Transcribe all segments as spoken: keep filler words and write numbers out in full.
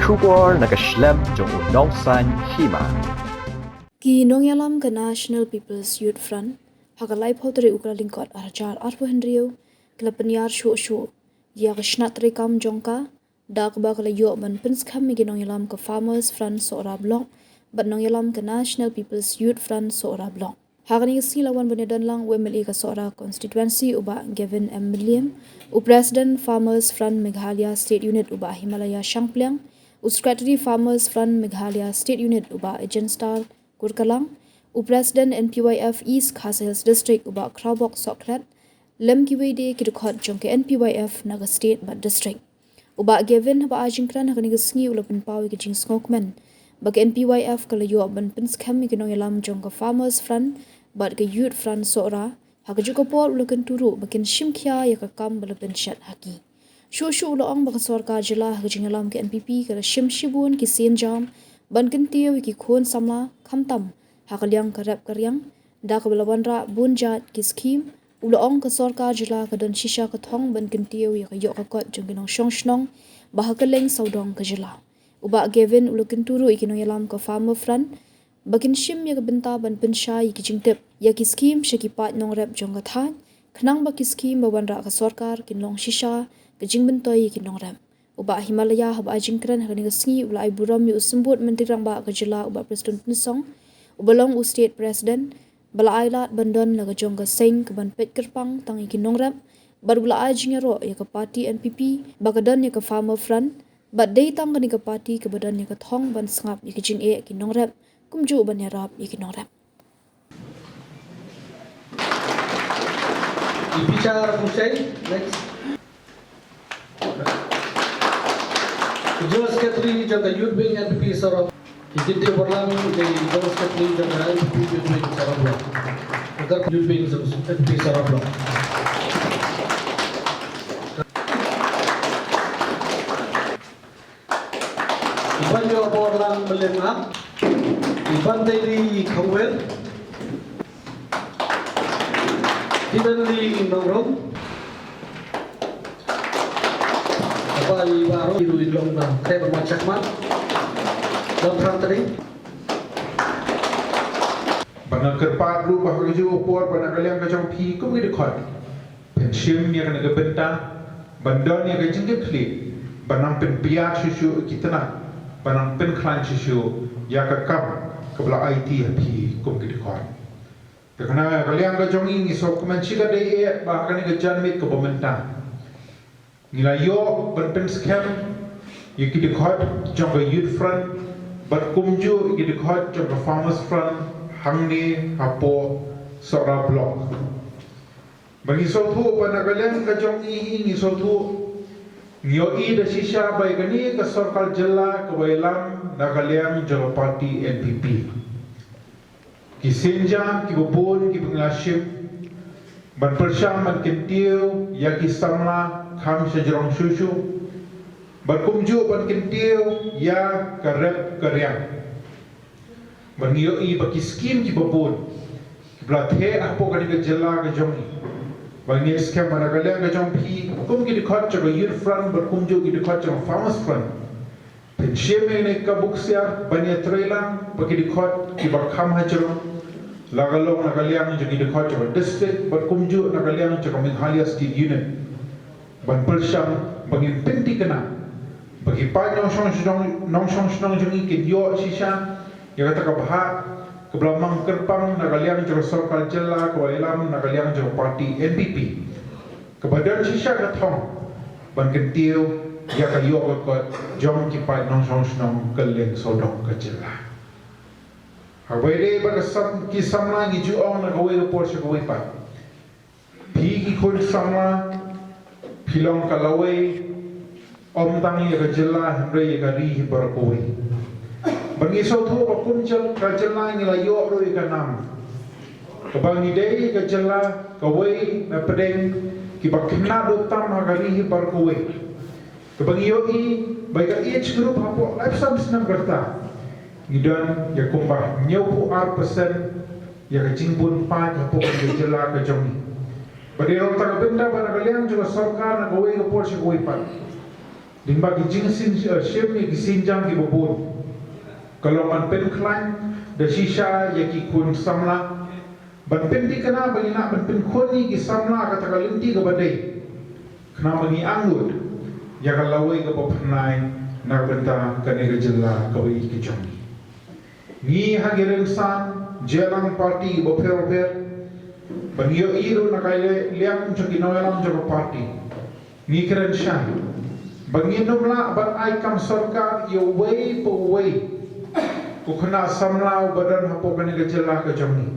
Khubor na ka shlem jong u nongsan hima. Ki nongïalam ka National People's Youth Front ha ka laiphew tarik u Kyllalyngkot arhajar arphew hynriew ki la pynïar shuh shuh ïa ka shnat treikam jong ka da kaba ka la ïoh ban pynskhem ïa ki nongïalam ka Farmers Front Sohra Block bad nongïalam ka National People's Youth Front Sohra Block. Ha kane ka sngi la wan ban ïadon lang u M L A ka Sohra Constituency u Bah Gavin M Mylliem, u President Farmers Front Meghalaya State Unit u Bah Himalaya Shangpliang, u Secretary Farmers Front Meghalaya State Unit u Bah Agenstar Kurkalang, u President N P Y F East Khasi Hills District u Bah Khrawbok Sohkhlet, lem kiwei de ki dkhot jong ka N P Y F na ka state bad district. U Bah Gavin haba ai jingkren ha kane ka sngi u la pynpaw ïa ka jingsngewkmen ba ka N P Y F ka la ïoh ban pynskhem ïa ki nongïalam jong ka Farmers Front bad ka Youth Front Sohra, ha kajuh ka por u la kyntu ruh ba kin shim khia ïa ka kam ba la pynshet ha ki. Shuh shuh u la ong ba ka sorkar jylla ha ka jingïalam ka N P P ka la shim shibun ki sienjam ban kyntiew ïa ki khun samla, khamtam ha ka liang ka rep ka riang, da kaba la wanrah bun jait ki skhim. U la ong ka sorkar jylla ka don shisha ka thong ban kyntiew ïa ka ïoh ka kot jong ki nongshong shnong ba ha kylleng sawdong ka jylla. U Bah Gavin u la kyntu ruh ïa ki nongïalam ka Farmer Front ba kin shim ïa ka bynta ban pynshai ïa ki jingtip ïa ki skhim sha ki paid nongrep jong ka thaiñ, khnang ba ki skhim ba wanrah ka sorkar kin long shisha ka jingmyntoi ïa ki nongrep. U Bah Himalaya haba ai jingkren ha kane ka sngi u la ai burom ïa u Symbud Myntri Rangbah ka jylla u Bah Prestone Tynsong, uba long u State President, ba la ai lad ban don la ka jong ka seng kaban peit kyrpang tang ïa ki nongrep, bad u la ai jingïaroh ïa ka party N P P ba ka don ïa ka Farmer Front, bad dei tang kane ka party kaba don ïa ka thong ban sngap ïa ki jingeh ki nongrep kumjuh ban ïarap ïa ki nongrep. Ipichar Hussein, next. General Secretary jong ka Youth Wing N P P Sohra. Ikiti Borlam, General Secretary jong ka N P P Youth Wing Sohra Block. Agar Youth Wing N P P Sohra Block. Iban ïoh bor lang Mylliem Ap, Iban Teili Khongwer, Iban Li Nongrum, Iban Li Baro, Ilu Ilong na Kheba Machakman, Dong Prantri. Ba nga kyrpad ruh ba ha kajuh ka por ba na ka liang ka jong phi kum ki dkhot phin shim ïa kane ka bynta ban don ïa ka jingkitkhlieh ban nang pynbiang shuh shuh ki tnat, ban nang pynkhlaiñ shuh shuh ïa ka kam kaba la aiti ha phi kum ki dkhot. Te kane ka liang ka jong ngi ngi sngewkmen shikatdei eh ba ha kane ka janmiet kaba mynta ngi la ïoh ban pynskhem ïa ki dkhot jong ka Youth Front bad kumjuh ïa ki dkhot jong ka Farmers Front hangne hapoh Sohra Block. Ba ngi sngewthuh ba na ka liang ka jong ngi hi ngi sngewthuh, ngi ïohi da shisha ba ïa kane ka sorkar jylla kaba ïalam na ka liang jong ka party N P P. Ki sienjam kiba bun kiba ngi la shim ban pyrshang ban kyntiew ïa ki samla kham shajrong shuh shuh, ban kumjuh ban kyntiew ïa ka rep ka riang. Ba ngi ïohi ba ki skhim kiba bun kiba la theh hapoh kane ka jylla ka jong ngi, ba ngi skhem ba na ka liang ka jong phi kum ki dkhot jong ka Youth Front bad kumjuh ki dkhot jong ka Farmers Front, phin shim ïa kane ka buksiar ban ïatreilang ba ki dkhot kiba kham hajrong, la ka long na ka liang jong ki dkhot jong ka district bad kumjuh na ka liang jong ka Meghalaya State Unit, ban pyrshang ba ngin pynthikna ba ki paid nongshong shnong, nongshong shnong jong ngi kin ïoh shisha ïa kata ka bhah kaba la mang kyrpang na ka liang jong ka sorkar jylla kaba ïalam na ka liang jong ka party N P P, kaba don shisha ka thong ban kyntiew ïa ka ïoh ka kot jong ki paid nongshong shnong kylleng sawdong ka jylla. Haba ïadei bad ka sam, ki samla ngi ju ong na kawei ka por sha kawei pat, phi ki khun samla phi long ka lawei, ym tang ïa ka jylla hynrei ïa ka ri hi baroh kawei. Ba ngi sngewthuh ba kum jyl, ka jylla ngi la ïoh ruh ïa ka nam kaba ngi dei ka jylla kawei na pdeng kiba khynnah duh tam ha ka ri hi baroh kawei. Kaba ngi ïohi ba ïa ka age group hapoh laiphew san snem ka rta ngi don ïa kumba hynñiewphew ar percent ïa ka jingbun paid hapoh ka jylla ka jong ngi. Ba dei ruh kata ka bynta ba na ka liang jong ka sorkar na kawei ka por sha kawei pat Lyngba ki jingshim ïa ki sienjang kiba bun, ka long ban pynkhlaiñ da shisha ïa ki khun samla, ban pynthikna ba ngin lah ban pynkhun ïa ki samla ha kata ka lynti kaba dei, khnang ba ngin angnud ïa ka lawei kaba pynlait na ka bynta kane ka jylla kaba ïeit ka jong ngi. Ngi ha ki rynsan jingïalang party bapher bapher, ba ngi ïohi ruh na ka liang jong ki nongïalam jong ka party, ngi kren shai ba ngin ym lah ban ai kam sorkar ïa uwei pa uwei u khynnah samla uba don hapoh kane ka jylla ka jong ngi.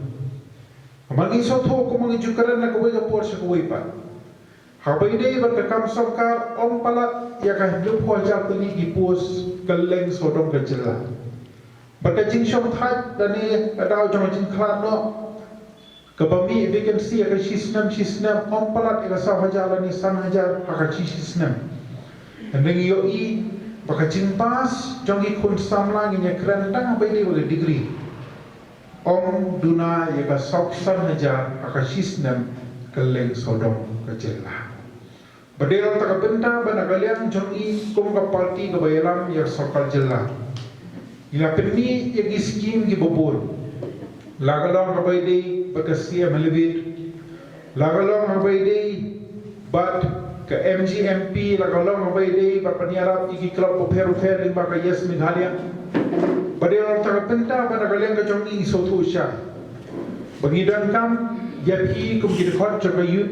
Ba ngi sngewthuh kumba ngi ju kren na kawei ka por sha kawei pat, haba ïadei bad ka kam sorkar, ym palat ïa ka hynriewphew hajar tylli ki post kylleng sawdong ka jylla. Bad ka jingshongthait lane ka daw jong ka jingkhlad noh kaba mih vacancy ha ka shisnem shisnem, ym palat ïa ka saw hajar lane san hajar ha ka shi shisnem. Hynrei ngi ïohi ba ka jingpass jong ki khun samla, ngin ïa kren tang haba ïadei bad ka degree, ym duna ïa ka saw san hajar ha ka shisnem kylleng sawdong ka jylla. Ba dei la kata ka bynta ba na ka liang jong ngi kum ka party kaba ïalam ïa ka sorkar jylla, ngi la pynmih ïa ki skim kiba bun, la ka long kaba ïadei bad ka C M Elevate, la ka long kaba ïadei bad ka M G M P, la ka long kaba ïadei bad ban ïarap ïa ki club bapher bapher lyngba ka Yes Meghalaya. Ba dei la kata ka bynta ba na ka liang ka jong ngi ngi sngewthuh shai ba ngi donkam ïa phi kum ki dkhot jong ka youth,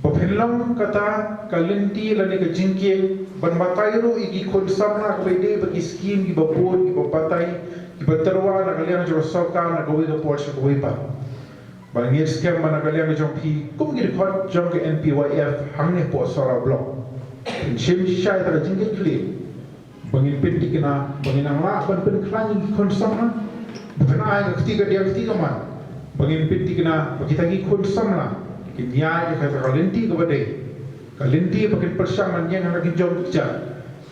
ba phin long kata ka lynti lane ka jingkieng ban batai ruh ïa ki khun samla kaba ïadei bad ki skim kiba bun, kiba batai, kiba tyrwa na ka liang jong ka sorkar na kawei ka por sha kawei pat. Ba ngi ngeit skhem ba na ka liang jong phi kum ki dkhot jong ka N P Y F hangne hapoh Sohra Block, phin shim shisha ïa kata ka jingkitkhlieh, ba ngin pynthikna ba ngin nang lah ban pynkhlaiñ ïa ki khun samla, ba phin ai ka kti kadiang kti kamon, ba ngin pynthikna ba kita ki khun samla kin ïaid ïa kata ka lynti kaba dei, ka lynti ba kin pyrshang ban ïeng ha la ki jong ki jait,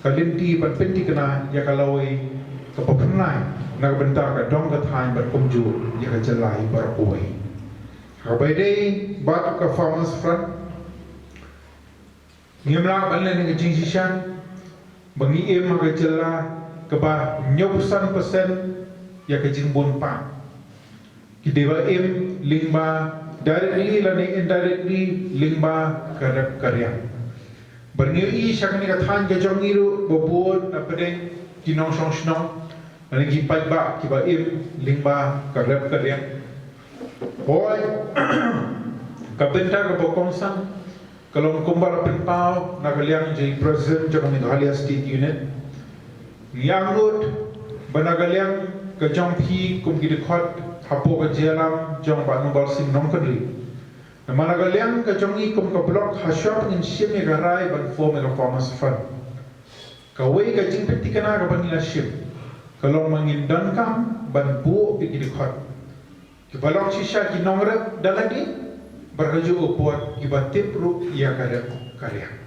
ka lynti ban pynthikna ïa ka lawei kaba pynlait na ka bynta ka dong ka thaiñ bad kumjuh ïa ka jylla hi baroh kawei. Haba ïadei bad ka Farmers Front, ngim lah ban leh ïa ka jingshisha ba ngi im ha ka jylla kaba hynñiewphew san percent ïa ka jingbun paid ki dei ba im lyngba directly lane indirectly lyngba ka rep ka riang. Ba ngi ïohi sha kane ka thaiñ ka jong ngi ruh ba bun na pdeng ki nongshong shnong lane ki paidbah kiba im lyngba ka rep ka riang. Hooid, ka bynta kaba kongsan ka long kumba la pynpaw na ka liang jong i President jong ka Meghalaya State Unit. Ngi angnud ba na ka liang ka jong phi kum ki dkhot hapoh ka jingïalam jong Bah Nongbah Singh Nongkynrih, namar na ka liang ka jong ngi kum ka block, hashwa ba ngin shim ïa ka rai ban form ïa ka Farmers Front, kawei ka jingpynthikna kaba ngi la shim ka long ba ngin donkam ban buh ïa ki dkhot kiba long shisha ki nongrep da lade, bad kajuh ka por kiba tip ruh ïa ka rep ka riang.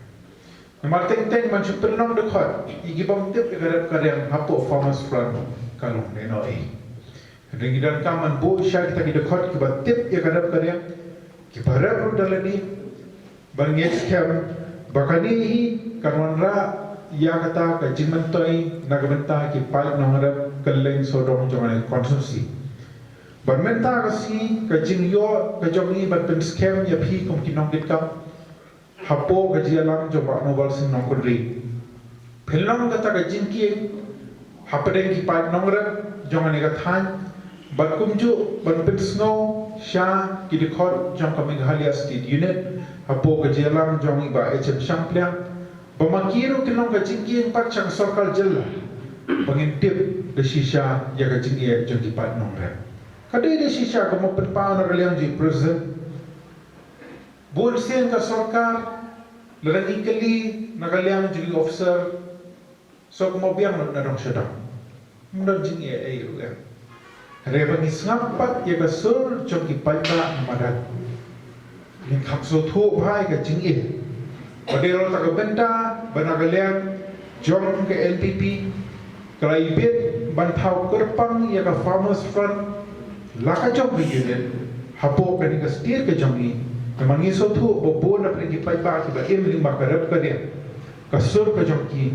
Namar teng teng ban shu pynlong dkhot ïa ki bym tip ïa ka rep ka riang hapoh Farmers Front ka long ne noh ei. Hynrei ngi donkam ban buh shisha kita ki dkhot kiba tip ïa ka rep ka riang, kiba rep ruh da lade. Ba ngi ngeit skhem ba kane hi kan wanrah ïa kata ka jingmyntoi na ka bynta ki paid nongrep kylleng sawdong jong kane ka constituency. Bad mynta ka sngi ka jingïoh ka jong ngi ban pynskhem ïa phi kum ki nongkitkam hapoh ka jingïalam jong Bah Nongbah Singh Nongkynrih, phin long kata ka jingkieng hapdeng ki paid nongrep jong kane ka thaiñ, bad kumjuh ban pynsngew sha ki dkhot jong ka Meghalaya State Unit hapoh ka jingïalam jong i Bah H M Shangpliang, ba ma ki ruh kin long ka jingkieng pat sha ka sorkar jylla ba ngin tip da shisha ïa ka jingeh jong ki paid nongrep. Ka dei da shisha kumba pynpaw na ka liang jong i President, bun sien ka sorkar, lada ngi kylli na ka liang jong ki officer, shu kumba biang lut na dong sha dong, ym don jingeh ei ruh em. Hynrei ba ngi sngap pat ïa ka sur jong ki paidbah na madan, ngin kham sngewthuh bha ïa ka jingeh. Ba dei ruh kata ka bynta ba na ka liang jong ka N P P ka la ibit ban thaw kyrpang ïa ka Farmers Front la ka jong ka unit hapoh kane ka state ka jong ngi. Namar ngi sngewthuh ba bun na pdeng ki paidbah kiba im lyngba ka rep ka riang, Ka sur ka jong ki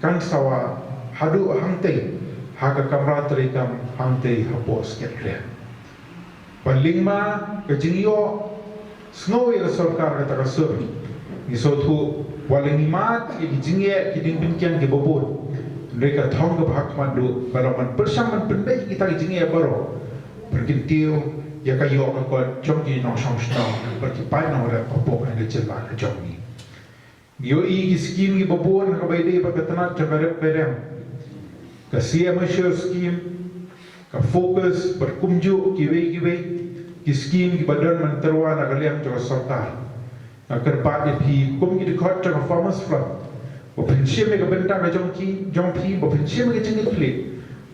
kan sawa haduh hangtei ha ka kamra treikam hangtei hapoh Secretariat. Ban lyngba ka jingïohsngew ïa ka sorkar kata ka sur, ngi sngewthuh ba la ngi mad ïa ki jingeh ki jingpynkiang kiba bun. Hynrei ka thong kaba ha khmat duh ka long ban pyrshang ban pynbeit kita ki jingeh baroh, ban kyntiew ïa ka ïoh ka kot jong ki nongshong shnong bad ki paid nongrep hapoh ka jylla ka jong ngi. Ngi ïohi ki skim kiba bun ha kaba ïadei bad ka tnat jong ka rep ka riang, ka C M A Sure Scheme, ka FOCUS bad kumjuh kiwei kiwei ki skim kiba don ban tyrwa na ka liang jong ka sorkar. Nga kyrpad ïa phi kum ki dkhot jong ka Farmers Front ba phin shim ïa ka bynta ka jong ki, jong phi, ba phin shim ïa ka jingkitkhlieh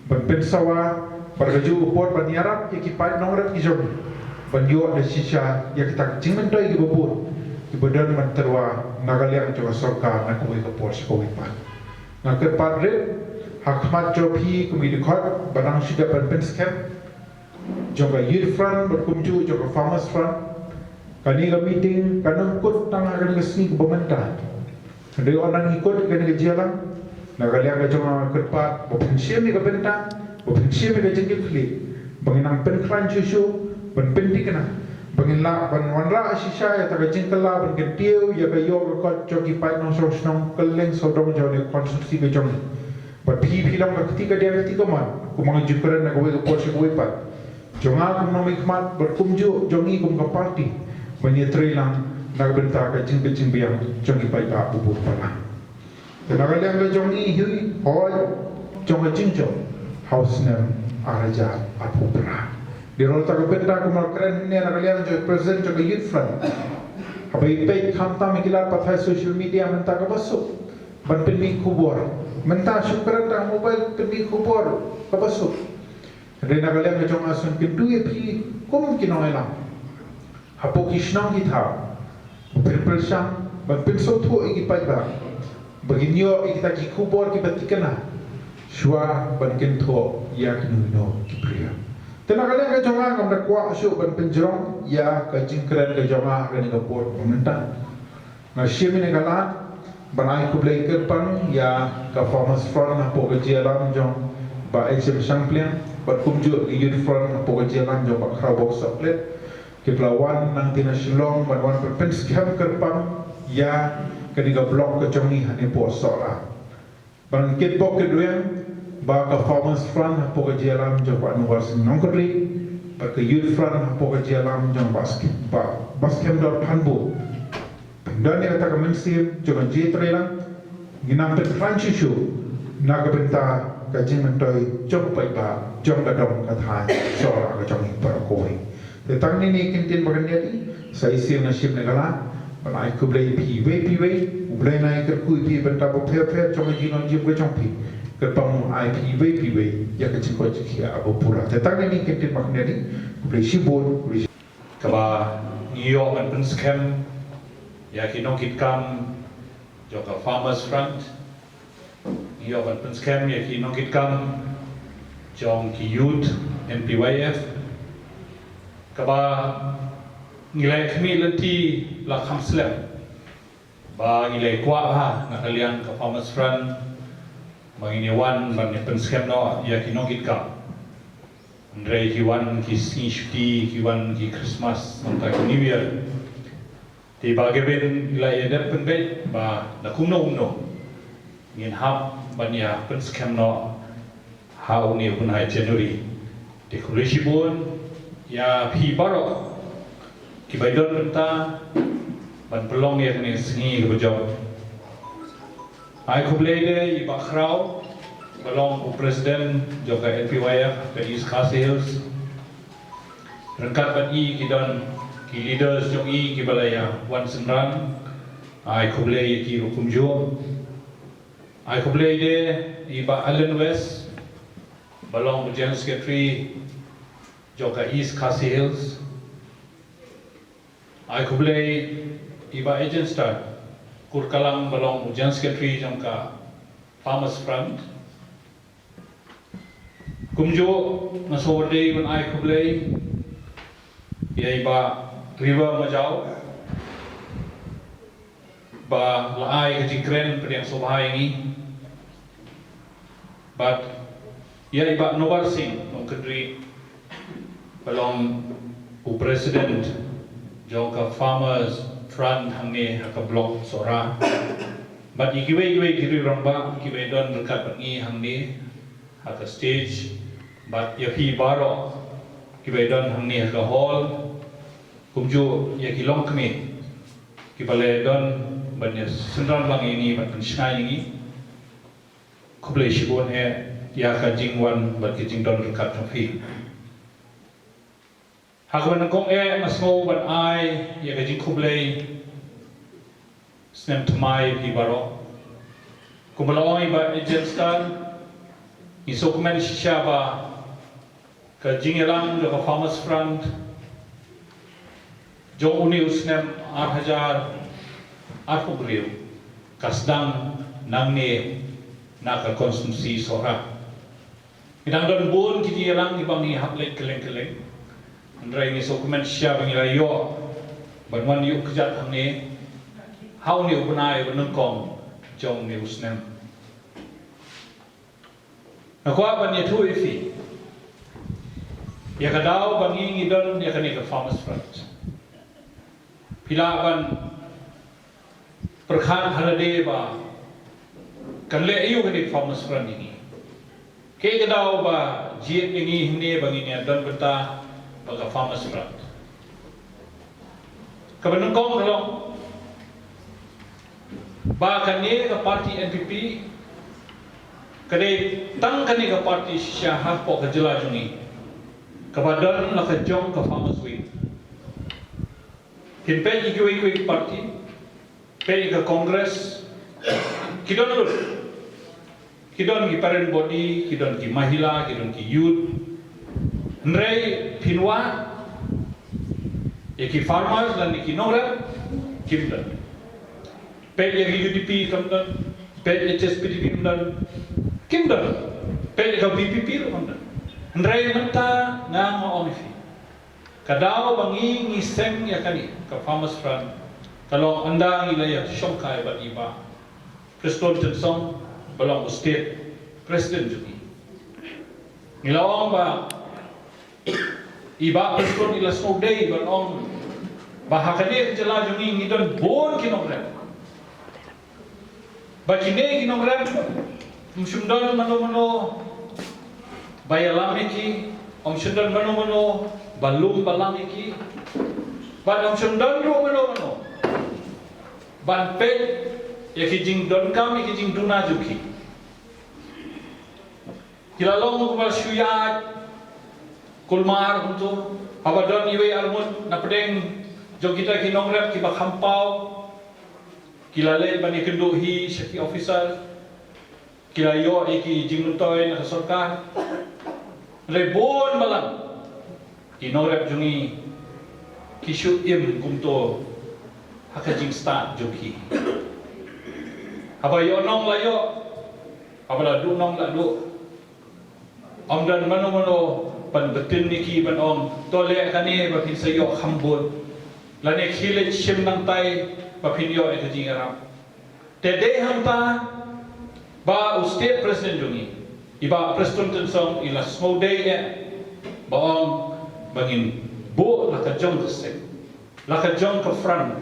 ban pynsawa bad kajuh ka por ban ïarap ïa ki paid nongrep ki jong ngi ban ïoh da shisha ïa kita ki jingmyntoi kiba bun kiba don ban tyrwa na ka liang jong ka sorkar na kawei ka por sha kawei pat. Nga kyrpad rit ha khmat jong phi kum ki dkhot ba dang shu dep ban pynskhem jong ka Youth Front bad kumjuh jong ka Farmers Front. Kane ka meeting kan ym kut tang ha kane ka sngi kaba mynta. Hynrei ynda ngi kut ïa kane ka jingïalang, na ka liang ka jong nga nga kyrpad ba phin shim ïa ka bynta, ba phin shim ïa ka jingkitkhlieh, ba ngin nang pynkhlaiñ shuh shuh, ban pynthikna, ba ngin lah ban wanrah shisha ïa kata ka jingkylla ban kyntiew ïa ka ïoh ka kot jong ki paid nongshong shnong kylleng sawdong jong kane ka constituency ka jong ngi. Bad phi, phi long ka kti kadiang kti kamon, kumba nga ju kren na kawei ka por sha kawei pat, jong nga kum u nongmihkhmat bad kumjuh jong ngi kum ka party ban ïatreilang na ka bynta ka jingpynbiang jong ki paidbah ba bun paidbah. Te na ka liang ka jong ngi hi, hooid, jong ka jingjop ha u snem ar hajar arphew phra. Dei ruh kata ka bynta kumba kren hangne na ka liang jong u President jong ka Youth Front, haba i peit khamtam ïa ki lad pathai social media mynta kaba suk ban pynmih khubor. Mynta shu kren da mobile pynmih khubor kaba suk. Hynrei na ka liang ka jong nga sngewkyntu ïa phi kum ki nongïalam hapoh ki shnong ki thaw, ba phin pyrshang ban pynsngewthuh ïa ki paidbah ba kin ïoh ïa kita ki khubor kiba thikna shuwa ban kynthoh ïa kino kino ki briew. Te na ka liang ka jong nga ngam da kwah shuh ban pynjrong ïa ka jingkren ka jong nga ha kane ka por ba mynta. Nga shim ïa kane ka lad ban ai khublei kyrpang ïa ka Farmers Front hapoh ka jingïalam jong Bah H M Shangpliang bad kumjuh ka Youth Front hapoh ka jingïalam jong Bah Khrawbok Sohklet, kiba la wan nangtei na Shillong ban wan pynskhem kyrpang ïa kane ka block ka jong ngi hangne hapoh Sohra. Ban kitbok kitweng ba ka Farmers Front hapoh ka jingïalam jong Bah Nongwarsing Nongkynrih bad ka Youth Front hapoh ka jingïalam jong Bah Sk-, Bah, Bah Skhem Dor Phanbo, phin don ïa kata ka mynsiem jong ka jingtreilang, ngin nang pynkhlaiñ shuh shuh na ka bynta ka jingmyntoi jong paidbah jong ka dong ka thaiñ Sohra ka jong ngi baroh kawei. Te tang kine ki kyntien ba kyndiat, sa shisien nga shim ïa kane ka lad ban ai khublei ïa phi iwei pa iwei. U Blei un ai kyrkhu ïa phi bynta bapher bapher jong ka jinglong jingim ka jong phi. Kyrpang un ai phi iwei pa iwei ïa ka jingkoit jingkhiah ba pura. Te tang kine ki kyntien ba kyndiat, khublei shibun, khublei shibun. Kaba ngi ïoh ban pynskhem ïa ki nongkitkam jong ka Farmers Front, ngi ïoh ban pynskhem ïa ki nongkitkam jong ki Youth N P Y F, kaba ngi la khmih lynti la kham slem ba ngi la kwah ha na ka liang ka Farmers Front ba ngin ïa wan ban ïa pynskhem noh ïa ki nongkitkam. Hynrei ki wan ki sngi shuti, ki wan ki Christmas, mynta ki New Year. Te Bah Gavin la ïa dep pynbeit ba da kumno kumno ngin hap ban ïa pynskhem noh ha une u bnai January. Te khublei shibun ïa phi baroh kiba don mynta ban pynlong ïa kane ka sngi kaba jop. Ai khublei de i Bah Khraw, ba long u president jong ka N P Y F ka East Khasi Hills. Ryngkat bad i ki don ki leaders jong i kiba la ïa wan synran. Ai khublei ïa ki ruh kumjuh. Ai khublei de i Bah Allen West, ba long u General Secretary jong ka East Khasi Hills. Ai khublei i Bah Agent Star Kurkalang, ba long u General Secretary jong ka Farmers Front. Kumjuh nga sngewdei ban ai khublei ïa i Bah River Majaw, Ba la ai ka jingkren pdiang sngewbha ïa ngi. Bad ïa i Bah Nobar Singh Nongkyndri, ba long u president jong ka Farmers Front hangne ha ka block Sohra. Bad ïa kiwei kiwei ki rangbah kiba don ryngkat bad ngi hangne ha ka stage, bad ïa phi baroh kiba don hangne ha ka hall, kumjuh ïa ki longkmie kiba la don ban ïa synran lang ïa ngi bad pynshngaiñ ïa ngi. Khublei shibun eh ïa ka jingwan bad ka jingdon ryngkat jong phi. Ha kaba nyngkong eh nga sngew ban ai ïa ka jingkhublei snem thymmai ïa phi baroh. Kumba la ong i Bah Ejenstar, ngi sngewkmen shisha ba ka jingïalang jong ka Farmers Front jong une u snem ar hajar arphew hynriew ka sdang nangne na ka constituency Sohra. Ngi dang don bun ki jingïalang kiba ngi hap leit kylleng kylleng. Hynrei ngi sngewkmen shisha ba ngi la ïoh ban wan ïuh kjat hangne ha une u bnai ba nyngkong jong une u snem. Nga kwah ban ïathuh ïa phi ïa ka daw ba ngi ngi don ïa kane ka Farmers Front. Phi lah ban pyrkhat ha lade ba kan leh aïu kane ka Farmers Front ïa ngi. Kaei ka daw ba jied ïa ngi hangne ba ngin ïa don bynta bad ka Farmers Front? Kaba nyngkong ka long ba kane ka party N P P ka dei tang kane ka party shisha hapoh ka jylla jong ngi kaba don la ka jong ka Farmers Wing. Phin peit ïa kiwei kiwei ki party, peit ïa ka Congress, ki don lut. Ki don ki parent body, ki don ki mahila, ki don ki youth. Hynrei phin wad ïa ki farmers lane ki nongrep, kim don. Peit ïa ki U D P kam don, peit ïa H S P D P kam don, kim don. Peit ïa ka V P P ruh kam don. Hynrei mynta nga nga ong ïa phi, ka daw ba ngi ngi seng ïa kane ka Farmers Front ka long ynda ngi la ïa shongkai bad i Bah Prestone Tynsong ba long u state president jong ngi. Ngi la ong ba i Bah Prestone i la sngewdei ban ong ba ha kane ka jylla jong ngi ngi don bun ki nongrep. Ba kine ki nongrep ym shym don mano mano ba ïalam ïa ki, ym shym don mano mano ba lum ba lang ïa ki. Bad ym shym don ruh mano mano ban peit ïa ki jingdonkam, ïa ki jingduna jong ki. Ki la long kumba shu ïaid kulmar kumto. Haba don iwei arngut na pdeng jong kita ki nongrep kiba kham paw, ki la leit ban ïakynduh hi sha ki officer. Ki la ïoh ïa ki jingmyntoi na ka sorkar. Hynrei bun balang ki nongrep jong ngi ki shu im kumto ha ka jingstad jong ki. Haba ïoh nong la ïoh, haba la duh nong la duh. Ym don mano mano ban btin ïa ki ban ong, to leh kane ba phin sa ïoh kham bun, lane khie leit shim nangtai ba phin ïoh ïa ka jingïarap. Te dei hangta ba u state president jong ngi, i Bah Prestone Tynsong, i la sngewdei eh ba ong ba ngin buh la ka jong ka seng, la ka jong ka front,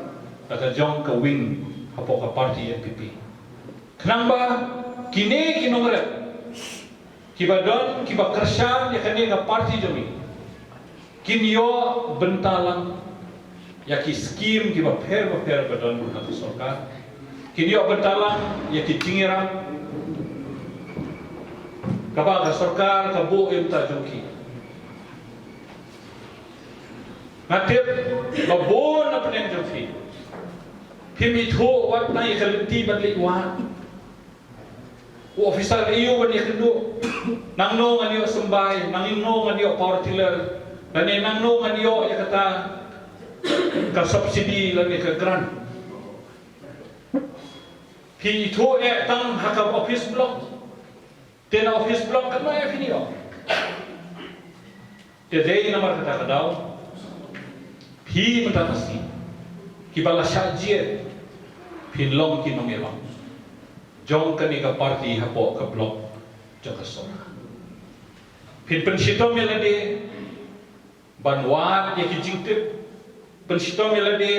la ka jong ka wing hapoh ka party N P P. Khnang ba kine ki nongrep kiba don, kiba kyrshan ïa kane ka party jong ngi, kin ïoh bynta lang ïa ki skim kiba pher ba pher ba don ha ka sorkar. Kin ïoh bynta lang ïa ki jingïarap kaba ka sorkar ka buh ïa bynta jong ki. Nga tip ba bun na pdeng jong phi, phim ithuh wat na ïa ka lynti ban leit wad. U officer aïu ban ïakynduh? Nangno ngan ïoh symbai, nangno ngan ïoh power tiller, lane nangno ngan ïoh ïa kata ka subsidy lane ka grant. Phi ithuh eh tang ha ka office block. Te na office block katno eh phin ïoh? Te dei namar kata ka daw phi mynta ka sngi kiba la shah jied, Phin long ki nongïalam jong kane ka party hapoh ka block jong ka sorkar. Phin pynshitom ïa lade ban wad ïa ki jingtip, pynshitom ïa lade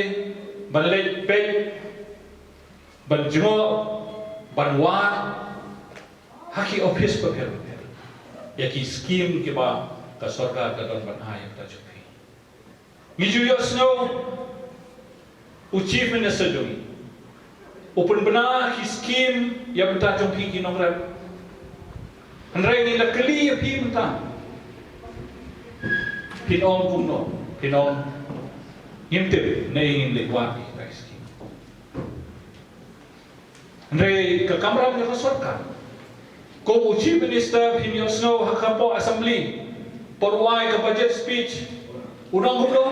ban leit peit, ban jngoh, ban wad ha ki office bapher bapher ïa ki skim kiba ka sorkar ka don ban ai ïa ka jong phi. Ngi ju ïohsngew u Chief Minister jong ngi u pynbna ki skim ïa bynta jong phi ki nongrep. Hynrei ngi la kylli ïa phi mynta, phin ong kumno? Phin ong ngim tip ne ngim leit wad ïa ki skim. Hynrei ka kamram jong ka sorkar, kum u Chief Minister phin ïohsngew ha ka por assembly, por u ai ka budget speech, u ong kumno?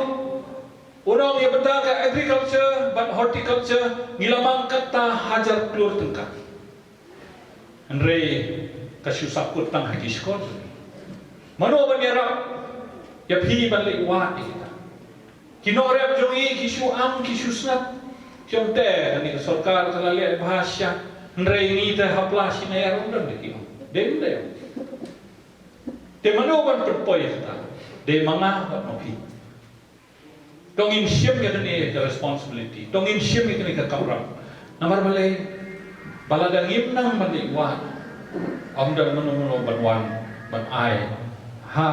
U ong ïa bynta ka agriculture bad horticulture ngi la mang kata hajar klur tyngka. Hynrei ka shu sahkut tang ha ki shkor. Mano ban ïarap ïa phi ban leit wad ïa kita? Ki nongrep jong ngi ki shu am, ki shu snap. Ki ong te kane ka sorkar ka la leh bha shisha. Hynrei ngi te hapla shi naiar ym don de, ki ong. Dei ym dei? Te mano ban pynpoi ïa kata? Dei ma nga bad ma phi. To ngin shim ïa kane ka responsibility, to ngin shim ïa kane ka kamram. Namar balei? Ba lada ngim nang ban leit wad, ym don mano mano ban wan ban ai ha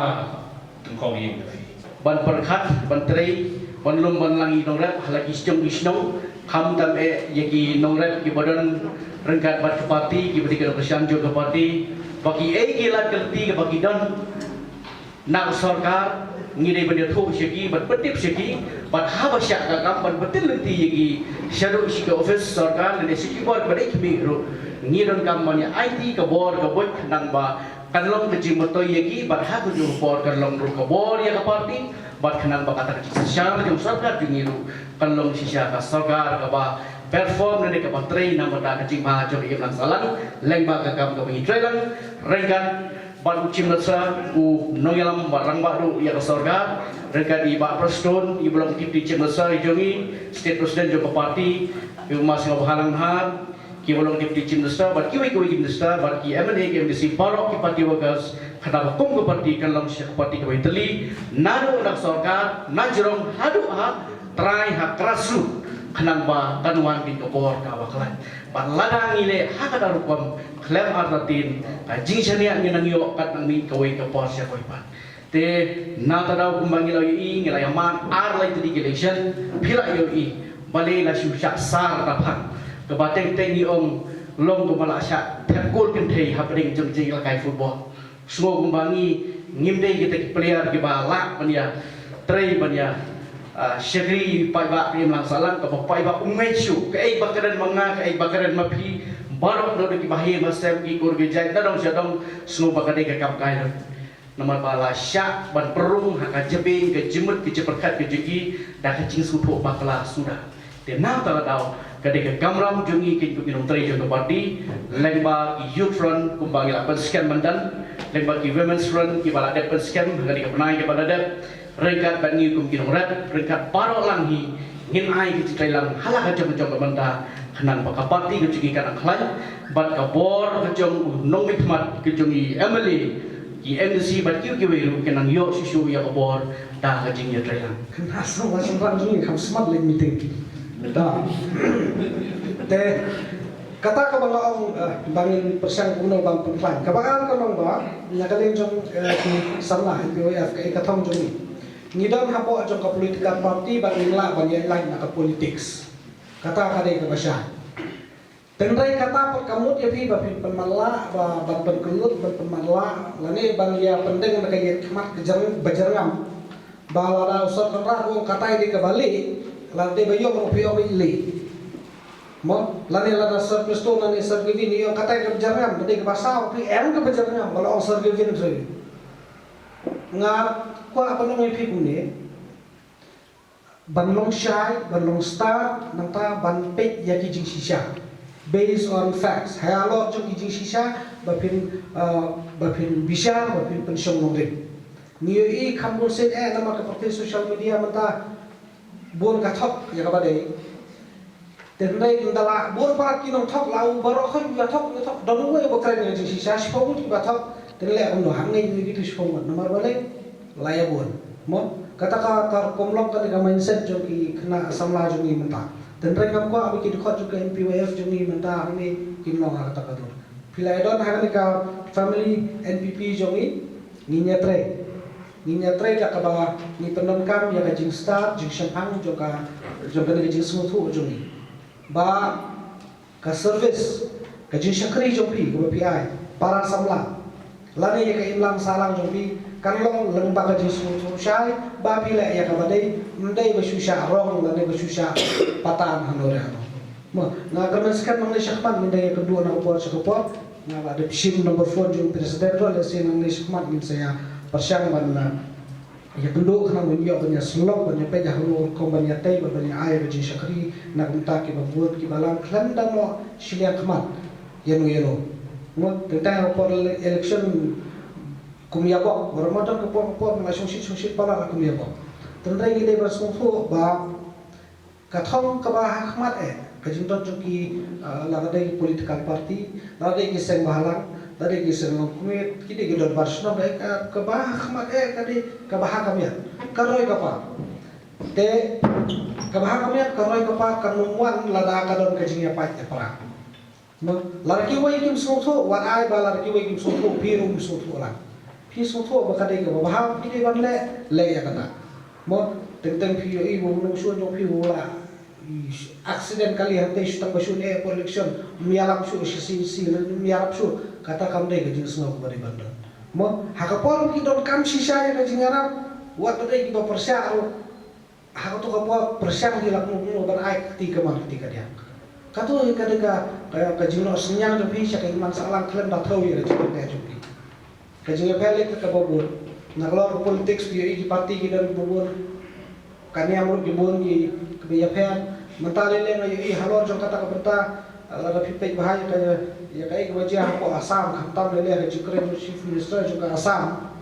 tyngkong ïing jong phi. Ban pyrkhat, ban trei, ban lum ban lang ïa ki nongrep ha la ki shnong ki shnong, khamtam eh ïa ki nongrep kiba don ryngkat bad ka party, kiba dei ki nongkyrshan jong ka party, ba kiei ki lad ki lynti kiba ki don na ka sorkar, ngi dei ban ïathuh sha ki, ban pyntip sha ki, bad haba shah ka kam ban pyntip lynti ïa ki shaduh sha ki office sorkar lane sha ki bor ba dei khmih ruh. Ngi donkam ban ïa aiti ka bor ka buit khnang ba kan long ka jingmyntoi ïa ki, bad ha kajuh ka por kan long ruh ka bor ïa ka party, bad khnang ba kata ka jingsynshar jong sorkar jong ngi ruh kan long shisha ka sorkar kaba perform lane kaba trei na ka bynta ka jingbha jong ka imlang sahlang, lyngba ka kam kaba ngi trei lang ryngkat bad u Chief Minister, u nongïalam ba rangbah duh ïa ka sorkar, ryngkat i Bah Prestone, iba long Deputy Chief Minister jong ngi, State President jong ka party, i Bah Sniawbhalang Dhar, kiba long Deputy Chief Minister, bad kiwei kiwei ki minister, bad ki M L A, ki M D C, baroh ki party workers, khnang ba kum ka party kan long shisha ka party kaba ïatylli naduh na ka sorkar, na jrong haduh ha trai, ha grassroot, khnang ba kan wan beit ka bor kaba khlaiñ. Bad lada ngi leh ha kata ka rukom, khlem artatien, ka jingshaniah ngin nang ïoh kat nang mih kawei ka por sha kawei pat. Te na kata ka daw kumba ngi la ïohi, ngi la ïa mad ar lai tylli ki election, phi la ïohi, balei la shu shah sar da phang. Kaba teng teng ngi ong long kumba la shah thep goal kynthei hapdeng jong ka jingïalehkai football. Sngew kumba ngi ngim dei kita ki player kiba lah ban ïa trei, ban ïa, ah, shakri paidbah ka imlang sahlang, kaba paidbah um ngeit shuh, kaei ba kren ma nga, kaei ba kren ma phi, baroh naduh kiba heh ba sem, ki kur ki jait, na dong sha dong, sngew ba ka dei ka kam kai. Namar ba la shah ban pynrung ha ka jabieng, ka jingmut, ka jingpyrkhat ka jong ki da ka jingsngewthuh bakla suda. Te na kata ka daw ka dei ka kamram jong ngi, ki, ki nongtrei jong ka party, lyngba ki Youth Front kumba ngi la pynskhem mynta, lyngba ki Women's Front kiba la dep pynskhem ha kane ka bnai kaba la dep, ryngkat bad ngi kum ki nongrep, ryngkat baroh lang hi, ngin ai ka jingtrei lang ha la ka jong ka jong ka bynta, khnang ba ka party ka jong ngi kan nang khlaiñ, bad ka bor ka jong u nongmihkhmat ka jong i M L A, ki M D C bad kiwei kiwei ruh kin nang ïoh shuh shuh ïa ka bor da ka jingïatreilang. Kynhasong ba shynrang jong ngi kham smat leit meeting. Da. Te kata kaba nga ong, eh, ba ngin pyrshang kumno ban pynkhlaiñ. Kaba ar ka long ba na ka liang jong, eh, ki samla N P Y F, ka, eh, ka thong jong ngi. Ngi don hapoh jong ka political party ba ngin lah ban ïaid lait na ka politics. Kata ka dei kaba shai. Tynrai kata pat ka mut ïa phi ba phin pynmatlah, ba, ban pynkyndit, ban pynmatlah, lane ban ïa pyndeng na ka ïaid khmat ka jyrng-, ba jyrngam. Ba lada u Sir Conrad u ong katai dei kaba leh, lada dei ba ïong ruh phi ong leh. Mo, lane lada Sir Prestone lane Sir Kevin i ong katai kaba jyrngam, lada dei kaba saw phi em kaba jyrngam, ba la ong Sir Kevin ruh. Nga kwah ban ong ïa phi kumne. Ban long shai, ban long stad, nangta ban peit ïa ki jingshisha. Based on facts. Ha ïa lor jong ki jingshisha, ba phin, uh, ba phin bishar, ba phin pynshong nongrim. Ngi ïohi kham bun sien eh namar ka pyrthei social media mynta bun ka thok ïa kaba dei. Te hynrei ynda la bun palat ki nongthok, la u baroh khoit u ïathok, u ïathok, don uwei uba kren ïa ka jingshisha, shiphew ngut kiba thok. Te leh kumno, hangne ïa kito shiphew ngut, namar balei? La ïa bun. Mo, kata ka, ka rukom lok, kane ka mindset jong ki khynnah samla jong ngi mynta. Te hynrei ngam kwah ba ki dkhot jong ka M P Y F jong ngi mynta hangne kin long ha kata ka dur. Phi la ïa don ha kane ka family N P P jong ngi, ngin ïatrei. Ngin ïatrei da kaba ngi pyndonkam ïa ka jingstad, jingshemphang jong ka, jong kane ka jingsngewthuh jong ngi. Ba ka service, ka jingshakri jong phi kaba phi ai para samla, lane ïa ka imlang sahlang jong phi, kan long lyngba ka jingsngewthuh shai ba phi leh ïa kaba dei, ym dei ba shu shah rong lane ba shu shah patan hano re hano. Mo, nga kyrmen skhem nangne shakhmat ngin da ïakynduh na ka por sha ka por. Nga la dep shim number phone jong president ruh, lehse nangne shakhmat ngin sa ïa pyrshang ban, ah, ïakynduh khnang ban ïoh ban ïasyllok, ban ïapeit ha kano ka rukom ban ïatei bad ban ïa ai ka jingshakri na ka bynta kiba bun kiba lang khlem da noh shiliang khmat ïano ïano. Mo, teng teng ha ka por ele-, election kum ïa bok, baroh ma don ka por ka por, ma shongshit shongshit palat la kum ïa bok. Te hynrei ngi dei ban sngewthuh ba ka thong kaba ha khmat eh, ka jingdon jong ki, ah, lada dei ki political party, lada dei ki seng bhalang, lada dei ki seng longkmie, ki dei ki dorbar shnong, dei ka, kaba ha khmat eh, ka dei kaba ha ka miat, ka roi ka par. Te kaba ha ka miat, ka roi ka par kan ym wan lada ka don ka jingïapait ïapra. Mo, lada kiwei kim sngewthuh, wat ai ba lada kiwei kim sngewthuh, phi ruh ym sngewthuh lang. Phi sngewthuh ba ka dei kaba bha, phi dei ban leh, leh ïa kata. Mo, teng teng phi ïohi ba u nongshun jong phi u la, i, accident kali hangtei shu tang ba shu eh por election, ym ïarap shuh sha C E C, ym ïarap shuh, kata kam dei ka jingsngew kaba dei ban don. Mo, ha ka por ki donkam shisha ïa ka jingïarap, wat la dei kiba pyrshah ruh. Ha kato ka por pyrshang ki la kumno kumno ban ai kti kamon kti kadiang. Kato ka dei ka, ka, ka jingnoh synñiang jong phi sha ka imlang sahlang khlem da thew ïa ka jingïapher jong phi. Ka jingïapher leit kaba bun. Na ka lor ka politics phi ïohi ki party ki don kaba bun. Ka niam ruh ki bun ki, kiba ïapher. Mynta lei lei nga ïohi halor jong kata ka bynta, lada phi peit bha ïa ka, ïa kaei kaba jia hapoh Assam, khamtam lei lei ka jingkren jong Chief Minister jong ka Assam.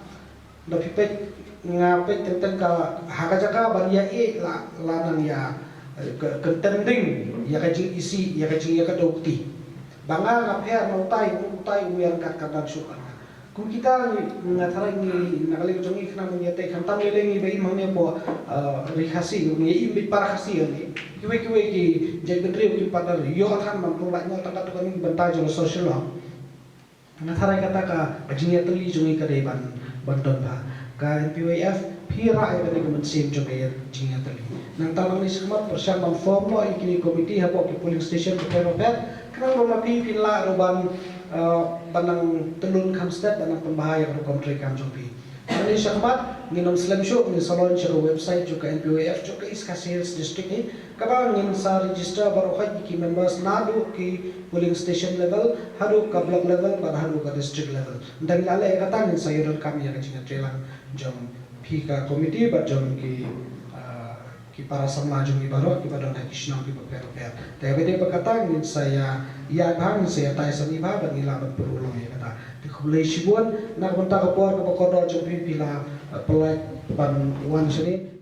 Da phi peit, nga peit teng teng ka ha ka jaka ban ïa ïeh la, la nang ïa, eh, ka, ka tending ïa ka jingisih, ïa ka jing, ïa ka dukti. Ba nga nga pher na utai, utai u ïa ryngkat ka dang shuh ka. Kum kita ngi, nga tharai ngi na ka liang jong ngi khnang ngi ïa tei khamtam lei lei ngi ba im hangne hapoh, eh, ri Khasi, ngi im beit para Khasi hangne. Kiwei kiwei ki jaitbynriew ki partner ïoh than ban pynlait noh tang katto katne ki bynta jong social law. Nga tharai kata ka, ka jingïatylli jong ngi ka dei ban, ban don bha. Ka M P Y F phi rah ïa kane ka mynsiem jong ka jingïatylli. Nangta nangne shakhmat pyrshang ban form noh ïa kine ki committee hapoh ki polling station bapher bapher. Khnang ba ma phi phin lah ruh ban, eh, ban nang tylli kham stet, ban nang pynbha ïa ka rukom treikam jong phi. Nangne shakhmat ngin ym slem shuh, ngin sa launch ïa ka website jong ka M P Y F jong ka East Khasi Hills District hi. Kaba ngin sa register baroh khoit ki members naduh ki polling station level, haduh ka block level, bad haduh ka district level. Ynda ngi la leh ïa kata ngin sa ïoh donkam ïa ka jingïatreilang jong phi ka committee bad jong ki, ah, ki para samla jong ngi baroh kiba don ha ki shnong kiba pher pher. Te haba ïadei bad kata ngin sa ïa, ïa bha ngin sa ïatai sani bha bad ngi lah ban pynurlong ïa kata. Te khublei shibun na ka bynta ka por kaba kordor jong phi, phi la, ah, pynlait ban wan shane.